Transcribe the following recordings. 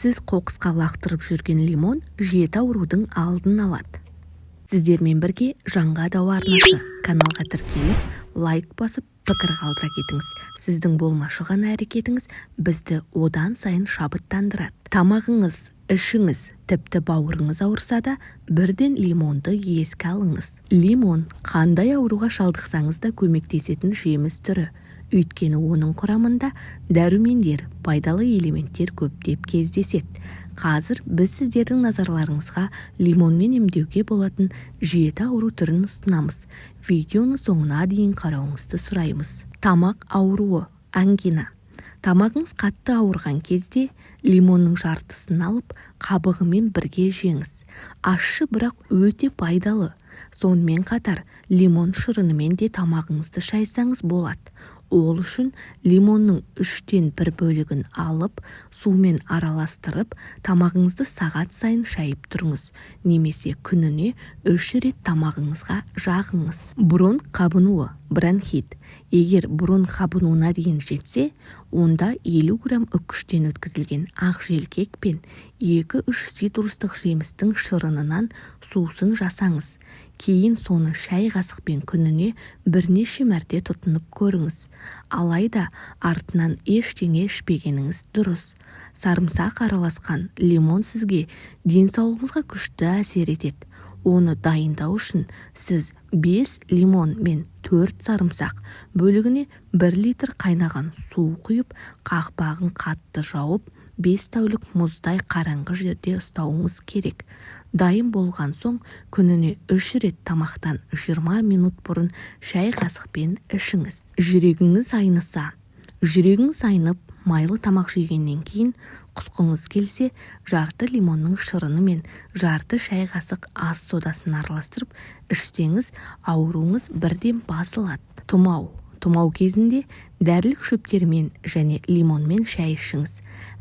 Сіз қоқысқа лақтырып жүрген лимон жеті аурудың алдын алады. Сіздермен бірге «Жанға дауа» арнасы. Каналға тіркеліп, лайк басып, пікір қалдыра кетіңіз. Сіздің болмашы ғана әрекетіңіз бізді одан сайын шабыттандырады. Тамағыңыз, ішіңіз, тіпті бауырыңыз ауырса да, бірден лимонды еске алыңыз. Лимон – қандай ауруға шалдықсаңыз да көмектесетін жеміс түрі, өйткені оның құрамында дәрумендер, пайдалы элементтер көптеп кездеседі. Қазір біз сіздердің назарларыңызға лимонмен емдеуге болатын жеті ауру түрін ұсынамыз. Видеоны соңына дейін қарауыңызды сұраймыз. Тамақ ауруы, ангина. Тамағыңыз қатты ауырған кезде лимонның жартысын алып, қабығымен бірге жеңіз. Ащы, бірақ өте пайдалы. Сонымен қатар лимон шырынымен де тамағыңызды шайсаңыз болады. Ол үшін лимонның үштен бір бөлігін алып, сумен араластырып, тамағыңызды сағат сайын шайып тұрыңыз немесе күніне үш рет тамағыңызға жағыңыз. Бронх қабынуы, бронхит. Егер бронх қабынуына дейін жетсе, онда 50 грамм үккіштен өткізілген ақ желкек пен 2-3 цитрустық жемістің шырынынан сусын жасаңыз. Кейін соны шай қасықпен күніне бірнеше мәрте тұтынып көріңіз. Алайда артынан ештеңе ішпегеніңіз дұрыс. Сарымсақ араласқан лимон сізге денсаулығыңызға күшті әсер етеді. Оны дайындау үшін сіз 5 лимон мен 4 сарымсақ бөлігіне 1 литр қайнаған су құйып, қақпағын қатты жауып, 5 тәулік мұздай қараңғы жерде ұстауыңыз керек. Дайын болған соң күніне үш рет тамақтан 20 минут бұрын шай қасықпен ішіңіз. Жүрегіңіз айныса. Жүрегіңіз айнып, майлы тамақ жегеннен кейін құсқыңыз келсе, жарты лимонның шырыны мен жарты шай қасық ас содасын араластырып ішсеңіз, ауруыңыз бірден басылады. Тұмау. Тұмау кезінде дәрілік шөптермен және лимонмен шай ішіңіз.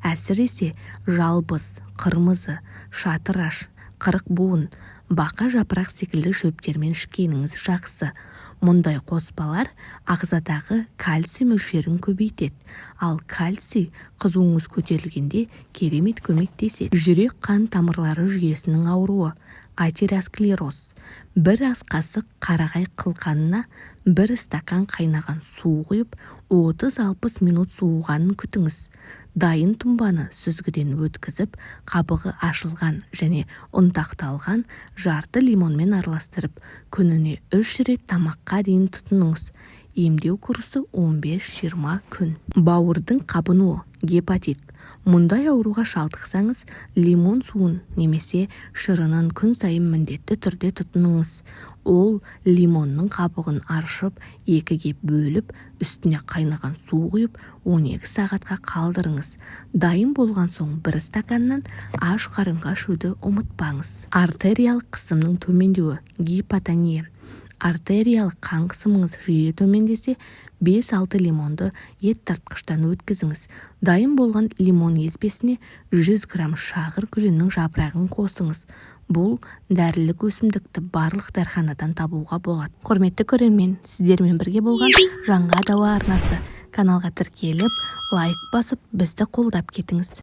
Әсіресе жалбыз, қырмызы, шатыраш, қырықбуын, бақа жапырақ секілді шөптермен ішкеніңіз жақсы. Мұндай қоспалар ағзадағы кальций мөлшерін көбейтеді, ал кальций қызуыңыз көтерілгенде керемет көмектеседі. Жүрек қан тамырлары жүйесінің ауруы, атеросклероз. 1 ас қасық қарағай қылқанына 1 стакан қайнаған су құйып, 30-60 минут суығанын күтіңіз. Дайын тұнбаны сүзгіден өткізіп, қабығы ашылған және ұнтақталған жарты лимонмен араластырып, күніне үш рет тамаққа дейін тұтыныңыз. Емдеу курсы 15-20 күн. Бауырдың қабынуы, гепатит. Мұндай ауруға шалдықсаңыз, лимон суын немесе шырынын күн сайын міндетті түрде тұтыныңыз. Ол лимонның қабығын аршып, екіге бөліп, үстіне қайнаған су құйып, 12 сағатқа қалдырыңыз. Дайын болған соң бір стаканнан аш қарынға ішуді ұмытпаңыз. Артериялық қысымның төмендеуі, гипотония. Артериялық қан қысымыңыз жиі төмендесе, 5-6 лимонды ет тартқыштан өткізіңіз. Дайын болған лимон езбесіне 100 грамм шағыр гүлінің жапырағын қосыңыз. Бұл дәрілік өсімдікті барлық дәріханадан табуға болады. Құрметті көрермен, сіздермен бірге болған «Жанға дауа» арнасы. Каналға тіркеліп, лайк басып, бізді қолдап кетіңіз.